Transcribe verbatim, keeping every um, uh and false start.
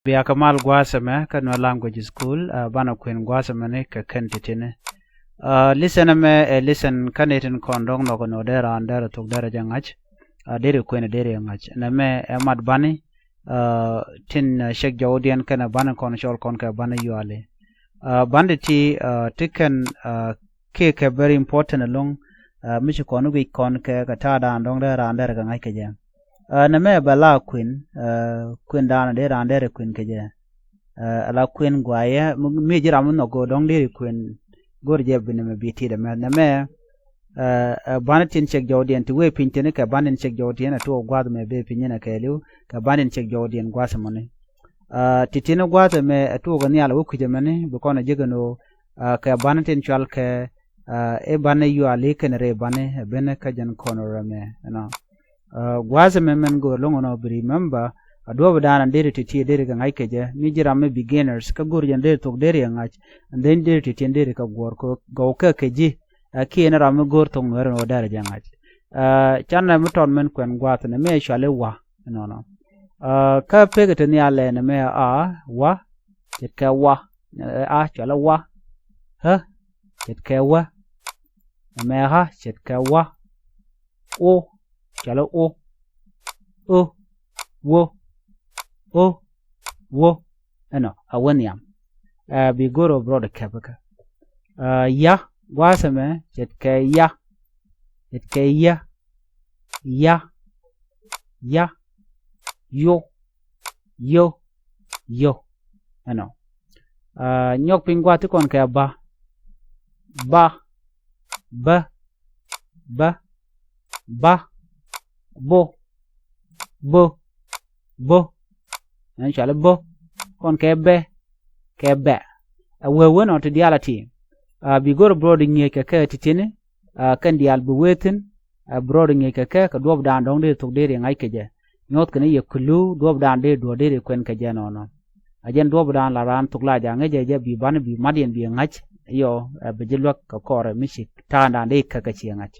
Bia kɛ mal gua̱a̱th ɛmɛ kä Nuer Language School, ɛ, banɛ kuën gua̱a̱th ɛmɛni kɛ kɛn ti̱ti̱ni. Ɛ, listen ɛmɛ ɛ listen kä ni tin kɔn dɔ̱ŋ nhɔk ni ɣöö dee raan derɛ thok derɛ jɛ ŋa̱c. Ɛ, deri kuën deri ŋa̱c. Nɛmɛ ɛ mat bani, ɛ, tin, ɛ, cɛk jɔwdiɛn kɛnɛ bani kɔn cɔl kɔn kɛ bani yuali. Ɛ, bani ti, ɛ, ti kɛn, ɛ, kiɛ kɛ very important ɛlɔ̱ŋ, ɛ, mi ci kɔn wi̱c kɔn kɛ kɛ ta̱a̱ daan dɔ̱ŋ dee raan derɛ kɛ ŋa̱c kɛ jɛ. Ɛ, nɛmɛ bɛ la kuën, ɛ, kuën daan dee raan derɛ kuën kɛ jɛ. Ɛ, ala kuën guayɛ, mi, mi ji̱ ram mi nhɔk go̱o̱r dɔ̱ŋ deri kuën, go̱o̱r jɛ bi nɛmɛ bi tit ɛmɛ. Nɛmɛ, ɛ, ɛ, bani tin cɛk jɔwdiɛn ti wee piny tini kɛ bani tin cɛk jɔwdiɛn ɛ tuɔɔk gua̱a̱th ɛmɛ bee piny inɛ kɛɛliw, kɛ bani tin cɛk jɔwdiɛn gua̱a̱th ɛmɔni. Ɛ, ti̱ti̱ni gua̱a̱th ɛmɛ ɛ tuɔɔk ɛ nhial ɛ wä kui̱c ɛmɛni, bi kɔn ɛ jek ɛn ɣöö, ɛ, kɛ bani tin cual kɛ, ɛ, i̱ bani yuali kɛnɛ rɛy bani, ɛ ben kä jɛn kɔn rɛmɛ, you know. Ɛ, gua̱a̱th ɛmɛ mɛn go̱o̱r lo̱ŋ ɛnɔ bi remember, a duɔ̱ɔ̱p dan deri ti̱ti̱ deri kɛ ŋa̱c kɛ jɛ, mi ji̱ ram mi beginners, kä go̱o̱r jɛn deri thok deri ɛ ŋa̱c, and then deri ti̱ti̱ deri kɛ guɔ̱ɔ̱r kɛ gɔw kɛ kɛ ji̱, ɛ, kiɛ ni ram mi go̱o̱r thok Nuɛɛri ni wä derɛ jɛ ŋa̱c. Ɛ, canɛ mi tɔt mɛn kuɛn gua̱a̱th nɛmɛ cuali wa, ɛnɔnɔ. Ɛ, kä pek ti nhial ɛ nɛmɛ a, wa, ce̱tkɛ wa, ɛ, a cuali wa, ɣä, ce̱tkɛ wä, nɛmɛ ɣä, ce̱tkɛ wa, o, cuali o, o, wo, o, wo, ɛnɔ a wä nhiam. Ɛ, bi go̱r ɔ bi rɔɔdɛ kɛp kä. Ɛ, ya, gua̱a̱th ɛmɛ ce̱tkɛ ya, ce̱tkɛ ya, ya, ya, yo, yo, yo, ɛnɔ. Ɛ, nyɔk piny gua̱a̱th ti kɔn kɛ ba, ba, bä, bä, ba, bo, bo, bo. Ɛn cuali bo, kɔn kɛ bɛ, kɛ bɛ. Ɛ wee wen ɔ ti diaal a ti. Ɛ, bi go̱r ɔ bi rɔɔdɛ ŋi̱eec kɛ kɛ ti̱ti̱ni, ɛ, kɛn diaal bi wee thi̱n, ɛ, bi rɔɔdɛ ŋi̱eec kɛ kɛ, kɛ duɔ̱ɔ̱p daan dɔ̱ŋ deri thok deri ŋa̱c kɛ jɛ. Nyuɔ̱th kɛn i̱ yɛ kulu duɔ̱ɔ̱p daan deri duɔ̱ɔ̱r deri kuɛn kɛ jɛ nɔnɔ. A jɛn duɔ̱ɔ̱p daan la raan thok la ja̱ ŋäc jɛ jɛ bi bani bi mat yɛn bi ŋa̱c. Yɔ, ɛ, bi ji̱ luäk kɛ kɔrɛ mi ci ta̱a̱ daan deri kɛ kɛ ci ŋa̱c.